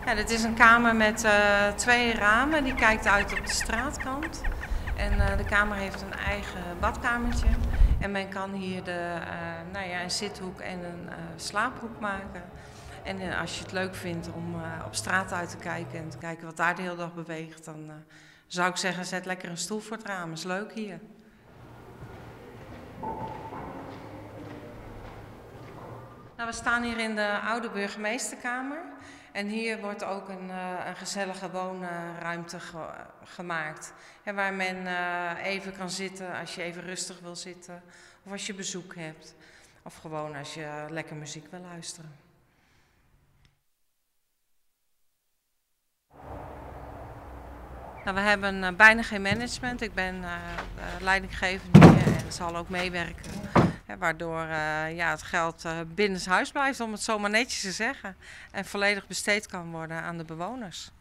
Ja, dit is een kamer met twee ramen, die kijkt uit op de straatkant. En de kamer heeft een eigen badkamertje. En men kan hier nou ja, een zithoek en een slaaphoek maken. En als je het leuk vindt om op straat uit te kijken en te kijken wat daar de hele dag beweegt, dan zou ik zeggen, zet lekker een stoel voor het raam. Is leuk hier. Nou, we staan hier in de oude burgemeesterkamer. En hier wordt ook een gezellige woonruimte gemaakt. Hè, waar men even kan zitten als je even rustig wil zitten. Of als je bezoek hebt. Of gewoon als je lekker muziek wil luisteren. Nou, we hebben bijna geen management. Ik ben leidinggevende hier en zal ook meewerken. Hè, waardoor ja, het geld binnenshuis blijft, om het zo maar netjes te zeggen. En volledig besteed kan worden aan de bewoners.